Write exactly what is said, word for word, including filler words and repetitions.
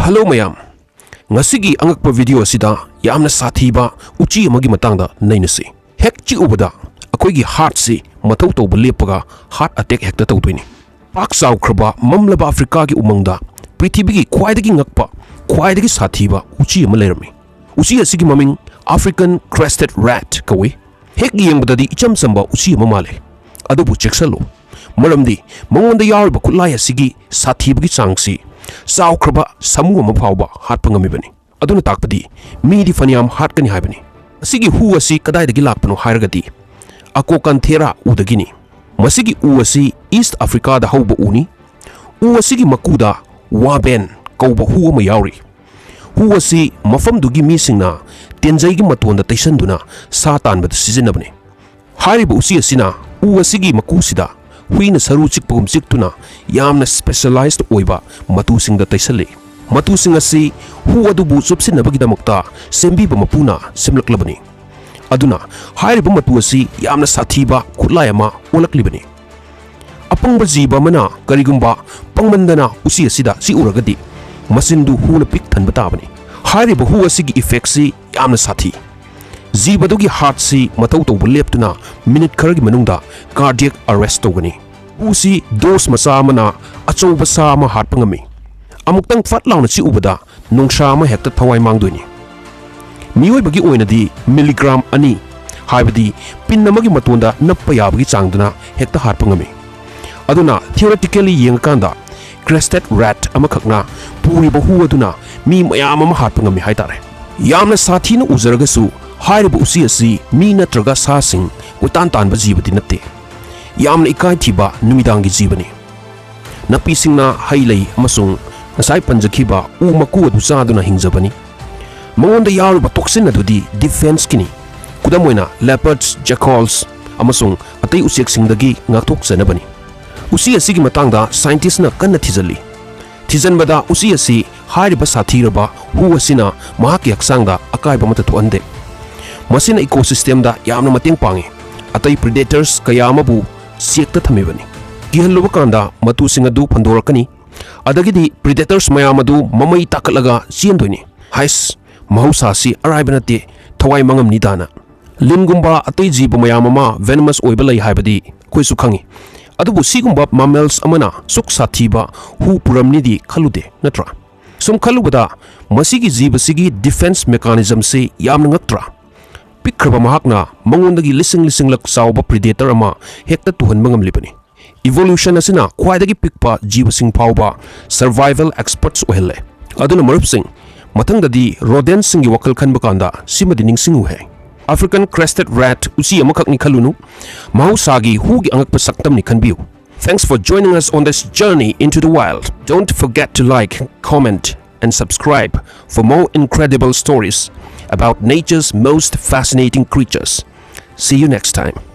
Hello ꯃꯌꯥꯝ, ꯉꯁꯤꯒꯤ ꯑꯉꯛꯄ ꯚꯤꯗꯤꯑꯣ ꯑꯁꯤꯗ ꯌꯥꯝꯅ ꯁꯥꯊꯤꯕ ꯎꯆꯤ ꯑꯃꯒꯤ ꯃꯇꯥꯡꯗ ꯅꯩꯅꯁꯤ꯫ ꯍꯦꯛ ꯆꯤꯛꯎꯕꯗ ꯑꯩꯈꯣꯏꯒꯤ ꯍꯥꯔꯠꯁꯤ ꯃꯊꯧ ꯇꯧꯕ ꯂꯦꯞꯄꯒ ꯍꯥꯔꯠ ꯑꯦꯇꯦꯛ ꯍꯦꯛꯇ ꯇꯧꯗꯣꯏꯅꯤ꯫ ꯄꯥꯛ ꯆꯥꯎꯈ꯭ꯔꯕ ꯃꯝꯂꯕ ꯑꯐ꯭ꯔꯤꯀꯥꯒꯤ ꯎꯃꯪꯗ ꯄ꯭ꯔꯤꯊꯤꯕꯤꯒꯤ ꯈ꯭ꯋꯥꯏꯗꯒꯤ ꯉꯛꯄ, ꯈ꯭ꯋꯥꯏꯗꯒꯤ ꯁꯥꯊꯤꯕ ꯎꯆꯤ ꯑꯃ ꯂꯩꯔꯝꯃꯤ꯫ ꯎꯆꯤ ꯑꯁꯤꯒꯤ ꯃꯃꯤꯡ African Crested Rat ꯀꯧꯏ꯫ ꯍꯦꯛ ꯌꯦꯡꯕꯗꯗꯤ ꯏꯆꯝ ꯆꯝꯕ ꯎꯆꯤ ꯑꯃ ꯃꯥꯜꯂꯤ, ꯑꯗꯨꯕꯨ ꯆꯦꯛꯁꯤꯜꯂꯨ, ꯃꯔꯝꯗꯤ ꯃꯉꯣꯟꯗ ꯌꯥꯎꯔꯤꯕ ꯈꯨꯠꯂꯥꯏ ꯑꯁꯤꯒꯤ ꯁꯥꯊꯤꯕꯒꯤ ꯆꯥꯡꯁꯤ ꯆꯥꯎꯈ꯭ꯔꯕ ꯁꯥꯃꯨ ꯑꯃ ꯐꯥꯎꯕ ꯍꯥꯠꯄ ꯉꯝꯃꯤꯕꯅꯤ꯫ ꯑꯗꯨꯅ ꯇꯥꯛꯄꯗꯤ ꯃꯤꯗꯤ ꯐꯅꯌꯥꯝ ꯍꯥꯠꯀꯅꯤ ꯍꯥꯏꯕꯅꯤ꯫ ꯑꯁꯤꯒꯤ ꯍꯨ ꯑꯁꯤ ꯀꯗꯥꯏꯗꯒꯤ ꯂꯥꯛꯄꯅꯣ ꯍꯥꯏꯔꯒꯗꯤ Acokanthera ꯎꯗꯒꯤꯅꯤ꯫ ꯃꯁꯤꯒꯤ ꯎ ꯑꯁꯤ ꯏꯁ꯭ꯠ ꯑꯐ꯭ꯔꯤꯀꯥꯗ ꯍꯧꯕ ꯎꯅꯤ꯫ ꯎ ꯑꯁꯤꯒꯤ ꯃꯀꯨꯗ ꯋꯥꯕꯦꯟ ꯀꯧꯕ ꯍꯨ ꯑꯃ ꯌꯥꯎꯔꯤ꯫ ꯍꯨ ꯑꯁꯤ ꯃꯐꯝꯗꯨꯒꯤ ꯃꯤꯁꯤꯡꯅ ꯇꯦꯟꯖꯩꯒꯤ ꯃꯇꯣꯟꯗ ꯇꯩꯁꯟꯗꯨꯅ ꯁꯥ ꯇꯥꯟꯕꯗ ꯁꯤꯖꯤꯟꯅꯕꯅꯤ꯫ ꯍꯥꯏꯔꯤꯕ ꯎꯆꯤ ꯑꯁꯤꯅ ꯎ ꯑꯁꯤꯒꯤ ꯃꯀꯨꯁꯤꯗ ꯍꯨꯏꯅ ꯁꯔꯨ ꯆꯤꯛꯄꯒꯨꯝ ꯆꯤꯛꯇꯨꯅ ꯌꯥꯝꯅ ꯁ꯭ꯄꯦꯁꯦꯂꯥꯏꯖꯗ ꯑꯣꯏꯕ ꯃꯇꯨꯁꯤꯡꯗ ꯇꯩꯁꯜꯂꯤ꯫ ꯃꯇꯨꯁꯤꯡ ꯑꯁꯤ ꯍꯨ ꯑꯗꯨꯕꯨ ꯆꯨꯞꯁꯤꯟꯅꯕꯒꯤꯗꯃꯛꯇ ꯁꯦꯝꯕꯤꯕ ꯃꯄꯨꯅ ꯁꯦꯝꯂꯛꯂꯕꯅꯤ꯫ ꯑꯗꯨꯅ ꯍꯥꯏꯔꯤꯕ ꯃꯇꯨ ꯑꯁꯤ ꯌꯥꯝꯅ ꯁꯥꯊꯤꯕ ꯈꯨꯠꯂꯥꯏ ꯑꯃ ꯑꯣꯜꯂꯛꯂꯤꯕꯅꯤ꯫ ꯑꯄꯪꯕ ꯖꯤꯕ ꯑꯃꯅ ꯀꯔꯤꯒꯨꯝꯕ ꯄꯪꯃꯟꯗꯅ ꯎꯆꯤ ꯑꯁꯤꯗ ꯆꯤꯛꯎꯔꯒꯗꯤ ꯃꯆꯤꯟꯗꯨ ꯍꯨꯅ ꯄꯤꯛ ꯊꯟꯕ ꯇꯥꯕꯅꯤ꯫ ꯍꯥꯏꯔꯤꯕ ꯍꯨ ꯑꯁꯤꯒꯤ ꯏꯐꯦꯛꯁꯤ ꯌꯥꯝꯅ ꯁꯥꯊꯤ꯫ ꯖꯤꯕꯗꯨꯒꯤ ꯍꯥꯔꯠꯁꯤ ꯃꯊꯧ ꯇꯧꯕ ꯂꯦꯞꯇꯨꯅ ꯃꯤꯅꯤꯠ ꯈꯔꯒꯤ ꯃꯅꯨꯡꯗ ꯀꯥꯔꯗꯤꯌꯦꯛ ꯑꯔꯦꯁ ꯇꯧꯒꯅꯤ꯫ ꯍꯨꯁꯤ ꯗꯣꯁ ꯃꯆꯥ ꯑꯃꯅ ꯑꯆꯧꯕ ꯁꯥ ꯑꯃ ꯍꯥꯠꯄ ꯉꯝꯃꯤ꯫ ꯑꯃꯨꯛꯇꯪ ꯐꯠ ꯂꯥꯎꯅ ꯆꯤꯛꯎꯕꯗ ꯅꯣꯡꯁꯥ ꯑꯃ ꯍꯦꯛꯇ ꯊꯋꯥꯏ ꯃꯥꯡꯗꯣꯏꯅꯤ꯫ ꯃꯤꯑꯣꯏꯕꯒꯤ ꯑꯣꯏꯅꯗꯤ ꯃꯤꯂꯤꯒ꯭ꯔꯥꯝ ꯑꯅꯤ, ꯍꯥꯏꯕꯗꯤ ꯄꯤꯟ ꯑꯃꯒꯤ ꯃꯇꯣꯟꯗ ꯅꯞꯄ ꯌꯥꯕꯒꯤ ꯆꯥꯡꯗꯨꯅ ꯍꯦꯛꯇ ꯍꯥꯠꯄ ꯉꯝꯃꯤ꯫ ꯑꯗꯨꯅ theoretically ꯌꯦꯡꯉꯀꯥꯟꯗ crested rat ꯑꯃꯈꯛꯅ ꯄꯨꯔꯤꯕ ꯍꯨ ꯑꯗꯨꯅ ꯃꯤ ꯃꯌꯥꯝ ꯑꯃ ꯍꯥꯠꯄ ꯉꯝꯃꯤ ꯍꯥꯏꯇꯥꯔꯦ꯫ ꯌꯥꯝꯅ ꯁꯥꯊꯤꯅ ꯎꯖꯔꯒꯁꯨ ꯍꯥꯏꯔꯤꯕ ꯎꯆꯤ ꯑꯁꯤ ꯃꯤ ꯅꯠꯇ꯭ꯔꯒ ꯁꯥꯁꯤꯡ ꯀꯣꯏꯇꯥꯟ ꯇꯥꯟꯕ ꯖꯤꯕꯗꯤ ꯅꯠꯇꯦ꯫ ꯌꯥꯝꯅ ꯏꯀꯥꯏ ꯊꯤꯕ ꯅꯨꯃꯤꯗꯥꯡꯒꯤ ꯖꯤꯕꯅꯤ꯫ ꯅꯥꯄꯤꯁꯤꯡꯅ ꯍꯩ ꯂꯩ ꯑꯃꯁꯨꯡ ꯉꯁꯥꯏ ꯄꯟꯖꯈꯤꯕ ꯎ ꯃꯀꯨ ꯑꯗꯨ ꯆꯥꯗꯨꯅ ꯍꯤꯡꯖꯕꯅꯤ꯫ ꯃꯉꯣꯟꯗ ꯌꯥꯎꯔꯤꯕ ꯇꯣꯛꯁꯤꯟ ꯑꯗꯨꯗꯤ ꯗꯤꯐꯦꯟꯁꯀꯤꯅꯤ꯫ ꯈꯨꯗꯝ ꯑꯣꯏꯅ leopards, jackals ꯑꯃꯁꯨꯡ ꯑꯇꯩ ꯎꯆꯦꯛꯁꯤꯡꯗꯒꯤ ꯉꯥꯛꯊꯣꯛꯆꯅꯕꯅꯤ꯫ ꯎꯆꯤ ꯑꯁꯤꯒꯤ ꯃꯇꯥꯡꯗ ꯁꯥꯏꯟꯇꯤꯁꯅ ꯀꯟꯅ ꯊꯤꯖꯤꯜꯂꯤ꯫ ꯊꯤꯖꯤꯟꯕꯗ ꯎꯆꯤ ꯑꯁꯤ ꯍꯥꯏꯔꯤꯕ ꯁꯥꯊꯤꯔꯕ ꯍꯨ ꯑꯁꯤꯅ ꯃꯍꯥꯛꯀꯤ ꯍꯛꯆꯥꯡꯗ ꯑꯀꯥꯏꯕ ꯑꯃꯠꯇ ꯊꯣꯛꯍꯟꯗꯦ꯫ ꯃꯁꯤꯅ ꯏꯀꯣꯁꯤꯁꯇꯦꯝꯗ ꯌꯥꯝꯅ ꯃꯇꯦꯡ ꯄꯥꯡꯏ꯫ ꯑꯇꯩ ꯄ꯭ꯔꯤꯗꯦꯇꯔꯁ ꯀꯌꯥ ꯑꯃꯕꯨ ꯆꯦꯛꯇ ꯊꯝꯃꯤꯕꯅꯤ꯫ ꯀꯤꯍꯜꯂꯨꯕ ꯀꯥꯟꯗ ꯃꯇꯨꯁꯤꯡ ꯑꯗꯨ ꯐꯟꯗꯣꯔꯛꯀꯅꯤ꯫ ꯑꯗꯒꯤꯗꯤ predators ꯃꯌꯥꯝ ꯑꯗꯨ ꯃꯃꯩ ꯇꯥꯈꯠꯂꯒ ꯆꯦꯟꯗꯣꯏꯅꯤ꯫ ꯍꯥꯏꯁ, ꯃꯍꯧꯁꯥꯁꯤ ꯑꯔꯥꯏꯕ ꯅꯠꯇꯦ, ꯊꯋꯥꯏ ꯃꯥꯡꯉꯝꯅꯤꯗꯥꯅ꯫ Lynꯒꯨꯝꯕ ꯑꯇꯩ ꯖꯤꯕ ꯃꯌꯥꯝ ꯑꯃ venomous ꯑꯣꯏꯕ ꯂꯩ ꯍꯥꯏꯕꯗꯤ ꯑꯩꯈꯣꯏꯁꯨ ꯈꯪꯉꯤ꯫ ꯑꯗꯨꯕꯨ ꯁꯤꯒꯨꯝꯕ mammals ꯑꯃꯅ ꯁꯨꯛ ꯁꯥꯊꯤꯕ ꯍꯨ ꯄꯨꯔꯝꯅꯤꯗꯤ ꯈꯜꯂꯨꯗꯦ, ꯅꯠꯇ꯭ꯔꯥ? ꯁꯨꯝ ꯈꯜꯂꯨꯕꯗ ꯃꯁꯤꯒꯤ ꯖꯤꯕꯁꯤꯒꯤ defense mechanismꯁꯤ ꯌꯥꯝꯅ ꯉꯛꯇ꯭ꯔꯥ? ꯄꯤꯛꯈ꯭ꯔꯕ ꯃꯍꯥꯛꯅ ꯃꯉꯣꯟꯗꯒꯤ ꯂꯤꯁꯤꯡ ꯂꯤꯁꯤꯡꯂꯛ ꯆꯥꯎꯕ predator ꯑꯃ ꯍꯦꯛꯇ ꯇꯨꯍꯟꯕ ꯉꯝꯂꯤꯕꯅꯤ꯫ Evolution ꯑꯁꯤꯅ ꯈ꯭ꯋꯥꯏꯗꯒꯤ ꯄꯤꯛꯄ ꯖꯤꯕꯁꯤꯡ ꯐꯥꯎꯕ survival experts ꯑꯣꯏꯍꯜꯂꯦ꯫ ꯑꯗꯨꯅ ꯃꯔꯨꯞꯁꯤꯡ, ꯃꯊꯪꯗꯗꯤ rodentꯁꯤꯡꯒꯤ ꯋꯥꯈꯜ ꯈꯟꯕ ꯀꯥꯟꯗ ꯁꯤꯃꯗꯤ ꯅꯤꯡꯁꯤꯡꯉꯨꯍꯦ꯫ African crested rat ꯎꯆꯤ ꯑꯃꯈꯛꯅꯤ ꯈꯜꯂꯨꯅꯨ꯫ ꯃꯍꯧꯁꯥꯒꯤ ꯍꯨꯒꯤ ꯑꯉꯛꯄ ꯁꯛꯇꯝꯅꯤ ꯈꯟꯕꯤꯌꯨ꯫ Thanks for joining us on this journey into the wild. Don't forget to like, comment, and subscribe for more incredible stories about nature's most fascinating creatures. See you next time.